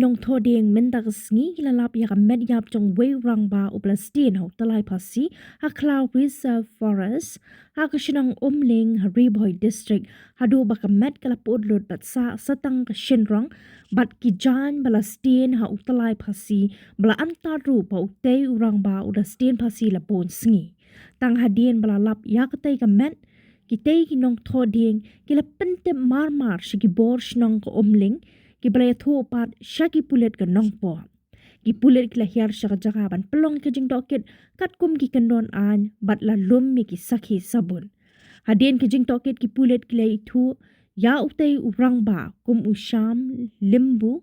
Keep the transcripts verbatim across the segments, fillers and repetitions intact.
Nongthoh dieng mynta ka sngi ki la lap ïa ka met ïap jong uwei u rangbah uba la sdien ha u tyllai phasi ha Khlaw Reserve Forest ha ka shnong Umling ha Ri Bhoi District, haduh ba ka met ka la put lut bad sah sa tang ka shynrong bad ki jaiñ ba la sdien ha u tyllai phasi, ba la antad ruh ba utei u rangbah u la sdien phasi la bun sngi. Tang hadien ba la lap ïa katei ka met, kitei ki nongthoh dieng ki la pyntip mar mar sha ki bor shnong ka Umling, kiba la ïathuh pat sha ki pulit ka Nongpoh. Ki pulit ki la hiar sha ka jaka ban pynlong ïa ka jingtohkit katkum ki kyndon aiñ bad la lum ïa ki sakhi sabut. Hadien ka jingtohkit, ki pulit ki la ïathuh ïa utei u rangbah kum u Sham Limbu,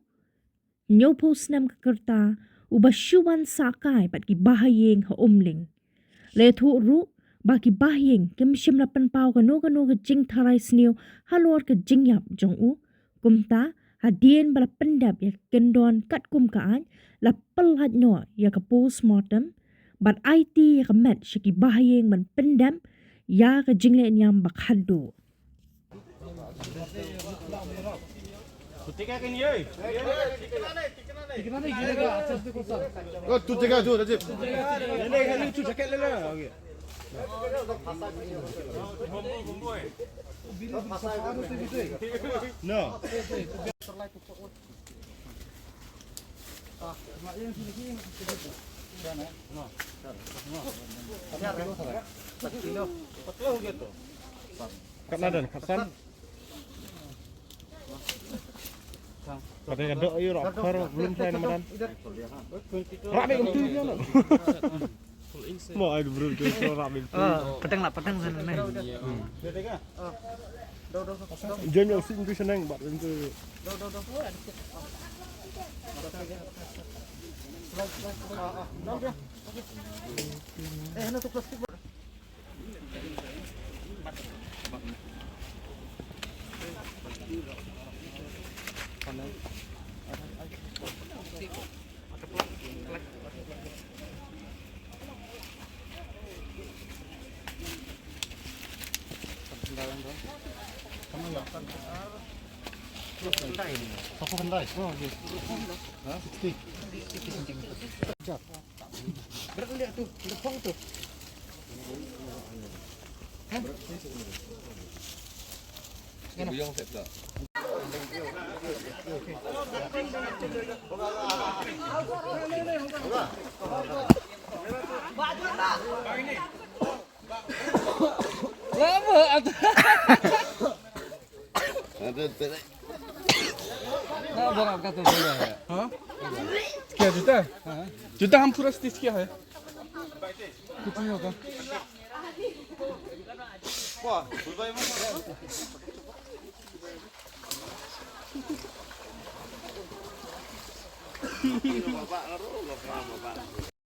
hynñiewphew snem ka rta, uba shu wan sah kai bad ki bahaïing ha Umling. La ïathuh ruh ba ki bahaïing kim shym la pynpaw kano kano ka jingtharai sniew halor ka jingïap jong u. Kumta, hadien ba la pyndep ïa ka kyndon katkum ka aiñ, la pyllait noh ïa ka postmortem bad aiti ïa ka met sha ki bahaïing ban pyndep ïa ka jingleh niam ba khatduh. Katna dan, katsan. Pada ka dok yu rok kar belum saya namadan. Rak dek tu dia nak. Mo ai bro tu rak dek tu. Pateng lah, pateng sana ni. Jom yang sing tu senang bak tu. हाँ? क्या जूता? जूता हम पूरा स्टिच किया है। कितना होगा?